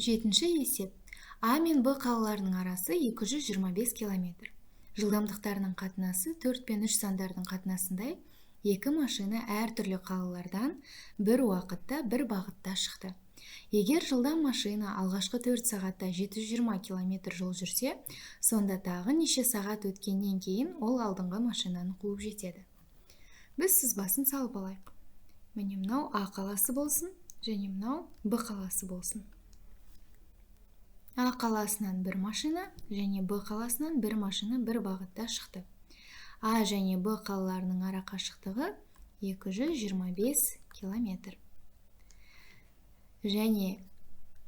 Жетінші есеп. А мен Б қалаларының арасы 225 километр. Жылдамдықтарының қатынасы 4 пен 3 сандардың қатынасындай екі машина әртүрлі қалалардан бір уақытта бір бағытта шықты. Егер жылдам машина алғашқы 4 сағатта 720 километр жол жүрсе, сонда тағы неше сағат өткеннен кейін ол алдыңғы машинаны қуып жетеді? Біз сызбасын салып алайық. Міне, мынау А қаласы болсын және мынау Б қаласы болсын. А қаласынан бір машина және Б қаласынан бір машина бір бағытта шықты. А және Б қалаларының ара қашықтығы 225 километр. Және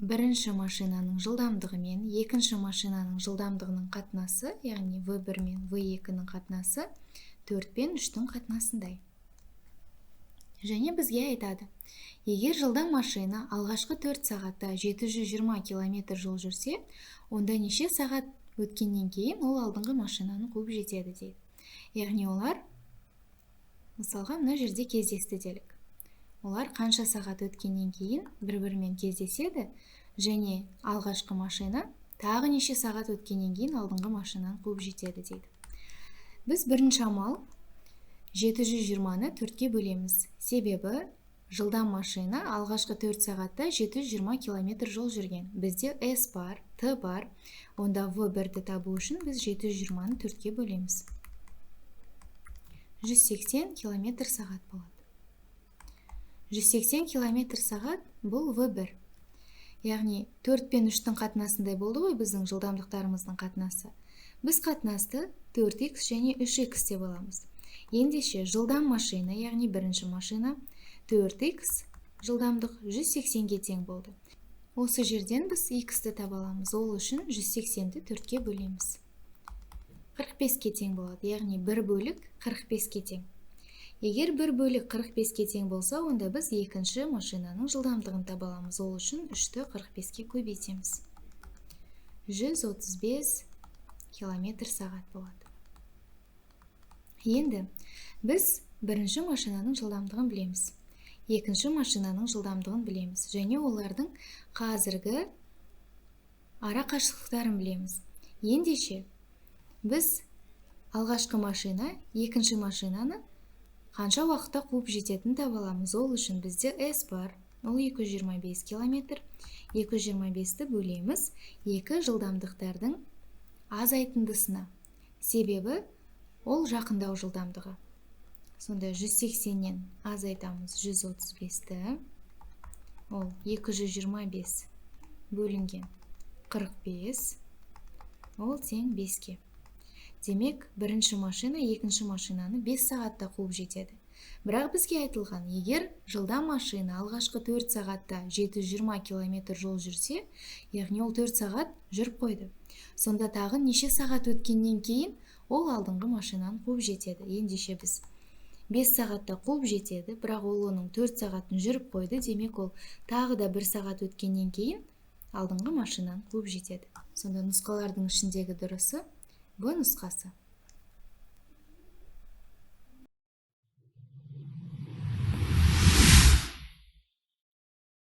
бірінші машинаның жылдамдығы мен екінші машинаның жылдамдығының қатынасы, яғни В1 мен В2-нің қатынасы 4 пен 3-тің қатынасындай. Және бізге айтады: егер жылдам машина алғашқы 4 сағатта 720 километр жол жүрсе, онда неше сағат өткеннен кейін ол алдыңғы машинаны қуып жетеді дейді. Яғни олар, мысалға, мына жерде кездесті делік. Олар қанша сағат өткеннен кейін бір-бірімен кездеседі және алғашқы машина тағы неше сағат өткеннен кейін алдыңғы машинаны қуып жетеді дейді. Біз бірінші амал 720-ны 4-ке бөлеміз. Себебі жылдам машина алғашқы 4 сағатта 720 километр жол жүрген. Бізде S бар, T бар. Онда V1-ді табу үшін біз 720-ны 4-ке бөлеміз. 180 километр сағат болады. 180 километр сағат бұл V1. Яғни 4 пен 3-тің қатынасындай болды ғой біздің жылдамдықтарымыздың қатынасы. Біз қатынасты 4x және 3x деп аламыз. Ендеше жылдам машина, яғни бірінші машина, 4x жылдамдық 180-ге тең болды. Осы жерден біз x-ті таба аламыз. Ол үшін 180-ді 4-ке бөлеміз. 45-ке тең болады, яғни 1 бөлік 45-ке тең. Егер 1 бөлік 45-ке тең болса, онда біз екінші машинаның жылдамдығын таба аламыз. Ол үшін 3-ті 45-ке көбейтеміз. 135 километр сағат болады. Енді біз бірінші машинаның жылдамдығын білеміз, екінші машинаның жылдамдығын білеміз және олардың қазіргі ара қашықтықтарын білеміз. Ендеше біз алғашқы машина екінші машинаны қанша уақытта қуып жететінін таба аламыз. Ол үшін бізде S бар, ол 225 километр. 225-ті бөлеміз екі жылдамдықтардың азайтындысына, себебі ол жақындау жылдамдығы. Сонда 180-нен азайтамыз 135-ті, ол 225 бөлінген 45, ол тең 5-ке. Демек, бірінші машина екінші машинаны 5 сағатта қуып жетеді. Бірақ бізге айтылған: егер жылдам машина алғашқы 4 сағатта 720 километр жол жүрсе, яғни ол 4 сағат жүріп қойды, сонда тағы неше сағат өткеннен кейін ол алдыңғы машинаны қуып жетеді? Ендеше біз 5 сағатта қуып жетеді, бірақ ол оның 4 сағатын жүріп қойды. Демек, ол тағы да 1 сағат өткеннен кейін алдыңғы машинаны қуып жетеді. Сонда нұсқалардың ішіндегі дұрысы Б нұсқасы.